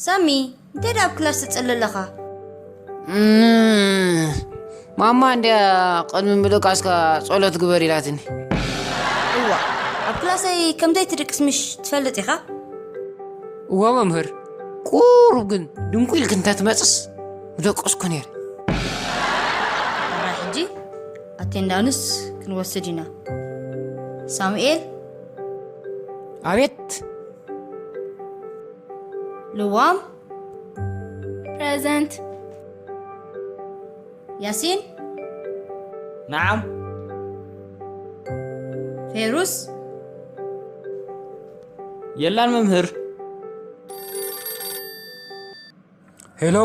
ሳሚ፣ እንታይ ደኣ ኣብ ክላስ ትጽሊ ኣለኻ? እም፣ ማማ እንድያ ቅድሚ ምድቃስካ ጸሎት ግበር ኢላትኒ። እዋ፣ ኣብ ክላሰይ ከምዘይ ትድቅስ ምሽ ትፈልጥ ኢኻ? እዋ መምህር፣ ቁሩብ ግን ድንቁ ኢልክ እንተትመጽስ ምደቀስኩ ነይረ። ሕራይ ሕጂ ኣቴንዳንስ ክንወስድ ኢና። ሳሙኤል፣ ኣቤት። ልዋም፣ ፕረዘንት። ያሲን፣ ናዓም። ፌሩስ፣ የላን መምህር። ሄሎ።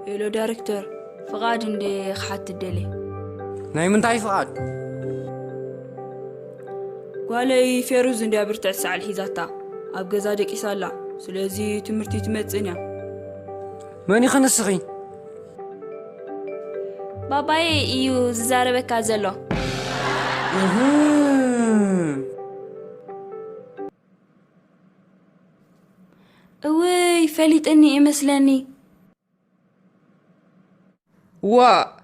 ሄሎ ዳይሬክተር፣ ፍቓድ እንደ ክሓትት ደልየ። ናይ ምንታይ ፍቓድ? ጓለይ ፌሩዝ እንድያ ብርትዕቲ ሳዕል ሒዛታ፣ ኣብ ገዛ ደቂሳ ኣላ። ስለዚ ትምህርቲ ትመጽእን እያ። መን ኢኺ ንስኺ? ባባየ እዩ ዝዛረበካ ዘሎ። እህ። እውይ፣ ፈሊጥኒ እመስለኒ። ዋ፣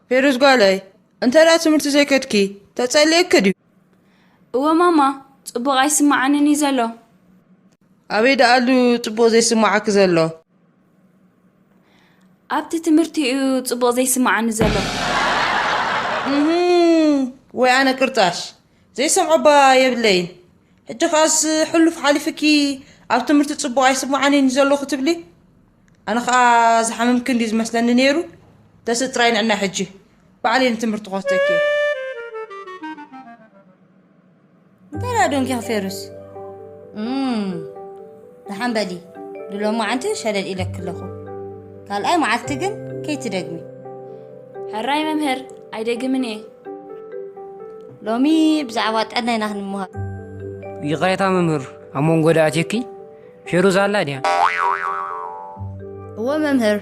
ፌሩዝ ጓለይ፣ እንተ ደኣ ትምህርቲ ዘይከድኪ፣ ተጸልየኪ ድዩ? እወ ማማ፣ ጽቡቕ ኣይስምዓንን እዩ ዘሎ። ኣበይ ደኣሉ ጽቡቕ ዘይስምዓኪ ዘሎ? ኣብቲ ትምህርቲ እዩ ጽቡቕ ዘይስምዓኒ ዘሎ። እህም፣ ወይ ኣነ ቅርጣሽ፣ ዘይሰምዖ እባ የብለይን። ሕጂ ኸኣስ ሕሉፍ ሓሊፍኪ ኣብ ትምህርቲ ጽቡቕ ኣይስምዓንን እዩ ዘሎ ክትብሊ? ኣነ ኸኣ ዝሓመምኪ እንድዩ ዝመስለኒ ነይሩ። ተስእ ጥራይ ንዕና ሕጂ። ባዕለይ ንትምህርቲ ክወስደኪ እየ። እንታይ ደኣ ደንጊኺ ፌሩስ? እም፣ ደሓን በሊ። ንሎማዓንቲ ሸለል ኢለኪ ኣለኹ። ካልኣይ መዓልቲ ግን ከይትደግሚ። ሕራይ መምህር፣ ኣይደግምን እየ። ሎሚ ብዛዕባ ጥዕና ኢና ክንመሃር። ይቕሬታ መምህር፣ ኣብ መንጎ ደኣ ኣትየኪ? ፌሩዝ ኣላ ድያ? እወ መምህር፣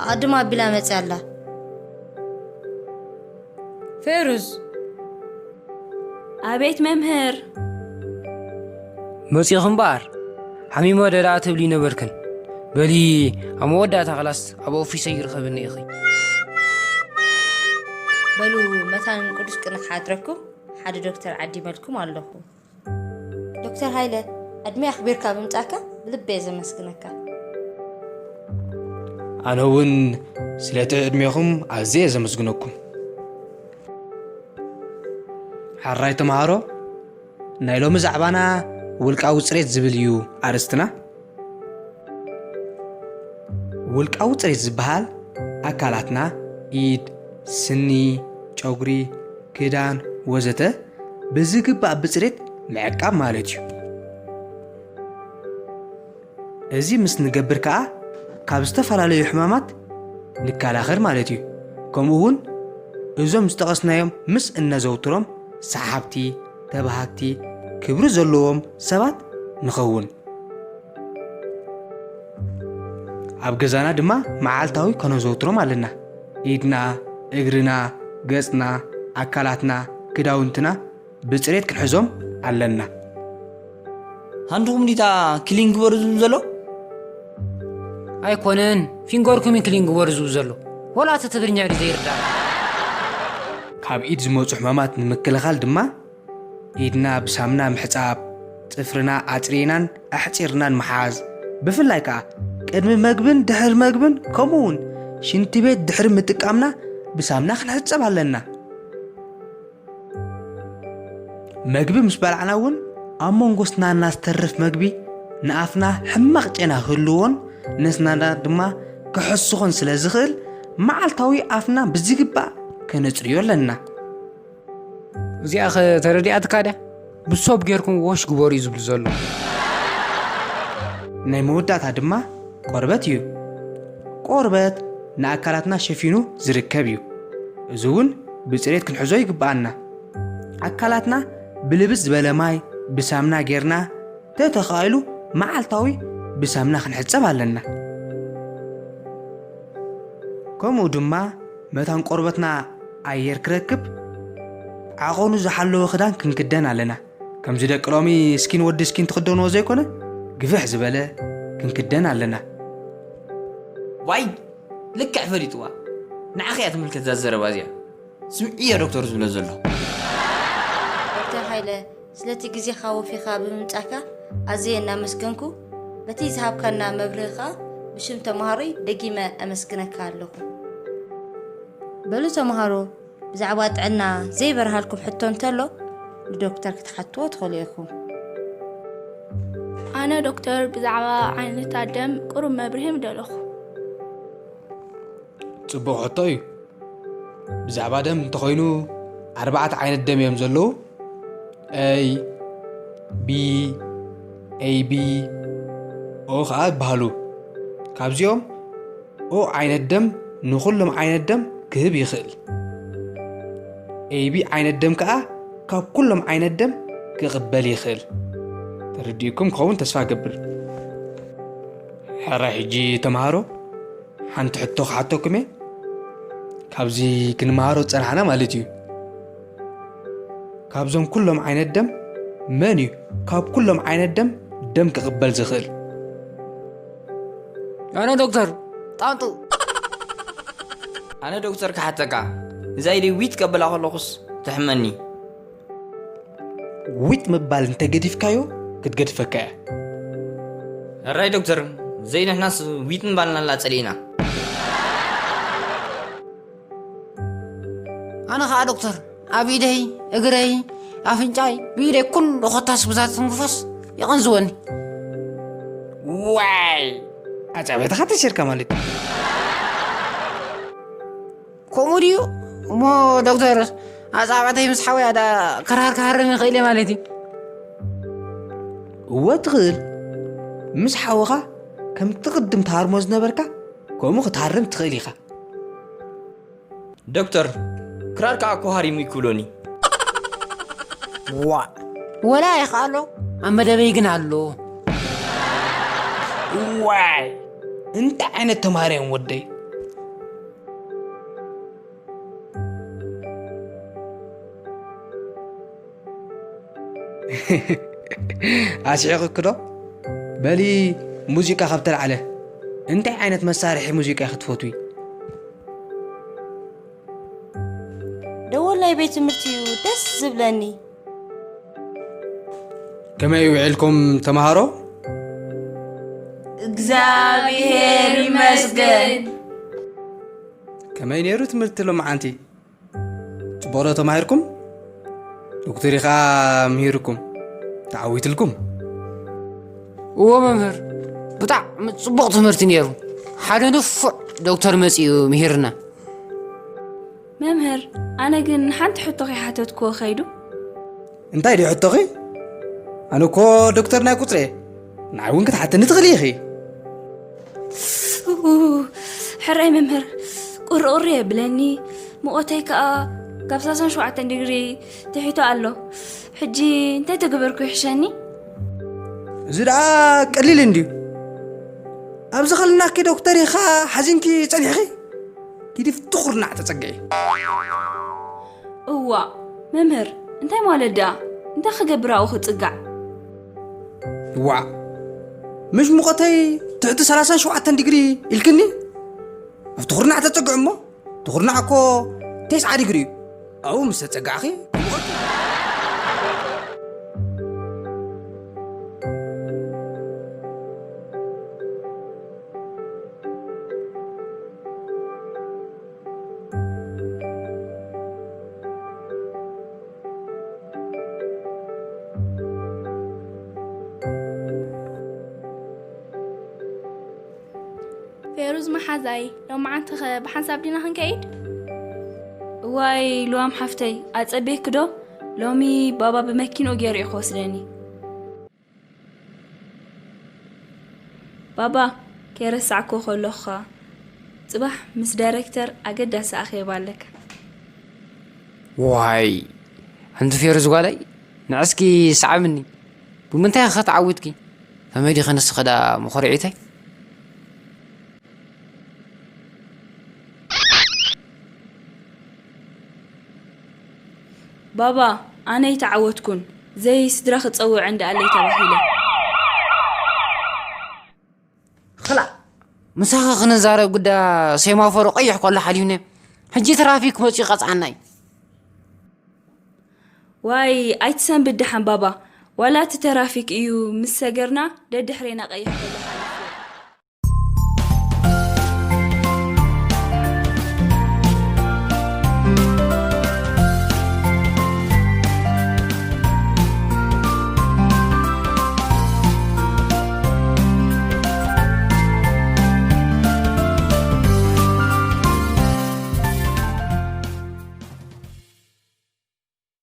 ኣቐድማ ኣቢላ መጽያ ኣላ። ፌሩዝ። ኣቤት መምህር። መጺኹ እምበኣር፣ ሓሚመ ዶ ደኣ ትብሊ ነበርክን? በሊ፣ ኣብ መወዳእታ ክላስ ኣብ ኦፊሰይ ይርኸብኒ ኢኺ። በሉ፣ መታን ቅዱስ ቅነ ክሓድረኩም፣ ሓደ ዶክተር ዓዲመልኩም ኣለኹ። ዶክተር ሃይለ፣ ዕድመ ኣኽቢርካ ብምጻእካ ብልቢ እየ ዘመስግነካ። ኣነ እውን ስለቲ ዕድሜኹም ኣዝየ እየ ዘመስግነኩም። ሕራይ ተምሃሮ፣ ናይ ሎሚ ዛዕባና ውልቃዊ ጽሬት ዝብል እዩ ኣርእስትና። ውልቃዊ ጽሬት ዝበሃል ኣካላትና፣ ኢድ፣ ስኒ፣ ጨጉሪ፣ ክዳን ወዘተ ብዝግባእ ብጽሬት ምዕቃብ ማለት እዩ። እዚ ምስ ንገብር ከኣ ካብ ዝተፈላለዩ ሕማማት ንከላኸል ማለት እዩ። ከምኡ እውን እዞም ዝጠቐስናዮም ምስ እነዘውትሮም ሰሓብቲ፣ ተባሃግቲ፣ ክብሪ ዘለዎም ሰባት ንኸውን። ኣብ ገዛና ድማ መዓልታዊ ከነዘውትሮም ኣለና። ኢድና፣ እግርና፣ ገጽና፣ ኣካላትና፣ ክዳውንትና ብጽሬት ክንሕዞም ኣለና። ሃንድኹም ዲታ ክሊን ግበሩ ዝብል ዘሎ? ኣይኮነን፣ ፊንገርኩም እዩ ክሊን ግበሩ ዝብል ዘሎ። ወላ እቲ ትግርኛ ድዩ ዘይርዳእ? ካብ ኢድ ዝመጹ ሕማማት ንምክልኻል ድማ ኢድና ብሳምና ምሕጻብ፣ ጽፍርና ኣጽሪናን ኣሕጺርናን ምሓዝ፣ ብፍላይ ከኣ ቅድሚ መግብን ድሕሪ መግብን ከምኡ እውን ሽንቲ ቤት ድሕሪ ምጥቃምና ብሳምና ክንሕጸብ ኣለና። መግቢ ምስ በላዕና እውን ኣብ መንጎ ስናና ዝተርፍ መግቢ ንኣፍና ሕማቕ ጨና ክህልዎን ነስናና ድማ ክሕስኾን ስለ ዝኽእል መዓልታዊ ኣፍና ብዝግባእ ከነጽርዮ ኣለና። እዚኣ ኸ ተረዲኣትካ ድያ? ብሶብ ጌርኩም ዎሽ ግበሩ እዩ ዝብሉ ዘሎ። ናይ መወዳእታ ድማ ቆርበት እዩ። ቆርበት ንኣካላትና ሸፊኑ ዝርከብ እዩ። እዚ እውን ብጽሬት ክንሕዞ ይግብኣና። ኣካላትና ብልብስ ዝበለ ማይ ብሳምና ጌርና፣ ተተኻኢሉ መዓልታዊ ብሳምና ክንሕጸብ ኣለና። ከምኡ ድማ መታን ቆርበትና ኣየር ክረክብ ዓቐኑ ዝሓለወ ክዳን ክንክደን ኣለና። ከምዚ ደቂ ሎሚ ስኪን ወዲ ስኪን ትኽደንዎ ዘይኮነ፣ ግፍሕ ዝበለ ክንክደን ኣለና። ዋይ፣ ልክዕ ፈሊጥዋ። ንዓኺ እያ ትምልከት እዛ ዘረባ እዚኣ። ስምዕዮ ዶክተር ዝብሎ ዘሎ። ዶክተር ሃይለ፣ ስለቲ ግዜኻ ወፊኻ ብምምጻካ ኣዝየ እናመስገንኩ፣ በቲ ዝሃብካና መብርሂ ከኣ ብሽም ተምሃሮይ ደጊመ ኣመስግነካ ኣለኹ። በሉ ተምሃሮ፣ ብዛዕባ ጥዕና ዘይበርሃልኩም ሕቶ እንተሎ ንዶክተር ክትሓትዎ ትኽእሉ ኢኹም። ኣነ ዶክተር ብዛዕባ ዓይነታት ደም ቅሩብ መብርሂ ምደለኹ። ጽቡቕ ሕቶ እዩ። ብዛዕባ ደም እንተኾይኑ ኣርባዕተ ዓይነት ደም እዮም ዘለዉ። A፣ B፣ A B፣ O ኸዓ ይበሃሉ። ካብዚኦም O ዓይነት ደም ንኹሎም ዓይነት ደም ክህብ ይኽእል። A B ዓይነት ደም ከኣ ካብ ኩሎም ዓይነት ደም ክቕበል ይኽእል። ተረዲእኩም ክኸውን ተስፋ እገብር። ሕራይ ሕጂ ተምሃሮ ሓንቲ ሕቶ ክሓተኩም እየ። ካብዚ ክንመሃሮ ዝጸናሕና ማለት እዩ። ካብዞም ኩሎም ዓይነት ደም መን እዩ ካብ ኩሎም ዓይነት ደም ደም ክቕበል ዝኽእል? ኣነ ዶክተር ጣንጡ። ኣነ ዶክተር ክሓተካ እዛ ኢደይ ዊጥ ቀበላ ከለኹስ ትሕመኒ። ዊጥ ምባል እንተገዲፍካዮ ክትገድፈካ እያ። ሕራይ ዶክተር፣ ዘይንሕናስ ዊጥ ምባልና ላጸሊእና። ኣነ ኸዓ ዶክተር ኣብ ኢደይ፣ እግረይ፣ ኣፍንጫይ፣ ብኢደይ ኩሉ ኮታስ ብዛ ትንክፎስ ይቐንዝወኒ። ዋይ ኣጻብዕትኻ ተሲርካ ማለት እዩ። ከምኡ ድዩ? እሞ ዶክተር ኣጻብዕተይ ምስ ሓወያ ዳ ክራር ክሃርም ይኽእል እየ ማለት እዩ። እወ ትኽእል። ምስ ሓወኻ ከምቲ ቅድም ትሃርሞ ዝነበርካ ከምኡ ክትሃርም ትኽእል ኢኻ። ዶክተር፣ ክራር ከኣ እኮ ሃሪሙ ይክብሎኒ። ዋእ፣ ወላ ይኽኣሎ ኣብ መደበይ ግን ኣሎ። ዋይ እንታይ ዓይነት ተምሃራይ እዮም ወደይ። ኣስሒቕኪ ዶ? በሊ ሙዚቃ ካብ ተላዕለ እንታይ ዓይነት መሳርሒ ሙዚቃ ኢኺ ትፈትዊ? ደወል ናይ ቤት ትምህርቲ እዩ ደስ ዝብለኒ። ከመይ ውዒልኩም ተምሃሮ? እግዚኣብሔር ይመስገን። ከመይ ነይሩ ትምህርቲ ሎማዓንቲ? ጽቡቕ ዶ ተማሂርኩም? ዶክተር ኢኻ ምሂርኩም ተዓዊትልኩም። እዎ መምህር፣ ብጣዕሚ ጽቡቕ ትምህርቲ ነይሩ። ሓደ ንፉዕ ዶክተር መጺኡ ምሂርና። መምህር፣ ኣነ ግን ሓንቲ ሕቶ ከይሓተትክዎ ከይዱ። እንታይ ድዩ ሕቶኺ? ኣነ እኮ ዶክተር ናይ ቁጽሪ እየ። ንዓይ እውን ክትሓተኒ ትኽእሊ ኢኺ። ኡ፣ ሕራይ መምህር፣ ቁርቁር የብለኒ። ሙቐተይ ከኣ ካብ ሰላሳን ሸውዓተን ዲግሪ ትሒቱ ኣሎ። ሕጂ እንታይ ተገበርኩ ይሕሸኒ? እዚ ደኣ ቀሊል እንድዩ። ኣብዚ ከለናኪ ዶክተር ኢኻ ሓዚንኪ ጸኒሕኺ? ኪዲ ፍቲ ኩርናዕ ተጸግዒ። እዋእ መምህር፣ እንታይ ማለት ደኣ? እንታይ ክገብር ኣብኡ ክጽጋዕ? ዋእ፣ ምሽ ሙቐተይ ትሕቲ ሰላሳን ሸውዓተን ዲግሪ ኢልክኒ? ኣብቲ ኩርናዕ ተጸግዑ እሞ፣ እቲ ኩርናዕ እኮ ቴስዓ ዲግሪ እዩ። ኣብኡ ምስ ተጸጋዕኺ ክሙቐኪ። ፌሩዝ መሓዛይ፣ ሎማዓንቲኸ ብሓንሳብ ዲና ክንከይድ? እዋይ ልዋም ሓፍተይ፣ ኣጸቤኪ ዶ? ሎሚ ባባ ብመኪንኡ ገይሩ እዩ ክወስደኒ። ባባ፣ ከይረሳዕክዎ ከለኹ ኸኣ፣ ጽባሕ ምስ ዳይረክተር ኣገዳሲ ኣኼባ ኣለካ። ዋይ ኣንቲ ፌሩዝ ጓለይ፣ ንዕስኪ ሰዓብኒ። ብምንታይ ኢኺ ተዓዊትኪ? ከመይ ዲኺ ንስኺ ደኣ መኾርዒተይ? ባባ፣ ኣነ ኣይተዓወትኩን፣ ዘይ ስድራ ክጸውዕ እንድኣለይ ተባሂለ። ምሳኺ ክንዛረብ ግዳ ሴማፎሮ ቀይሕ ከሎ ሓሊፍና። ሕጂ ትራፊክ መፂኡ ቀፅዓና እዩ። ዋይ ኣይትሰንብድ ደሓን ባባ። ዋላ እቲ ተራፊክ እዩ ምስ ሰገርና ደድሕሬና ቀይሕ ከሎ ሓሊፉ።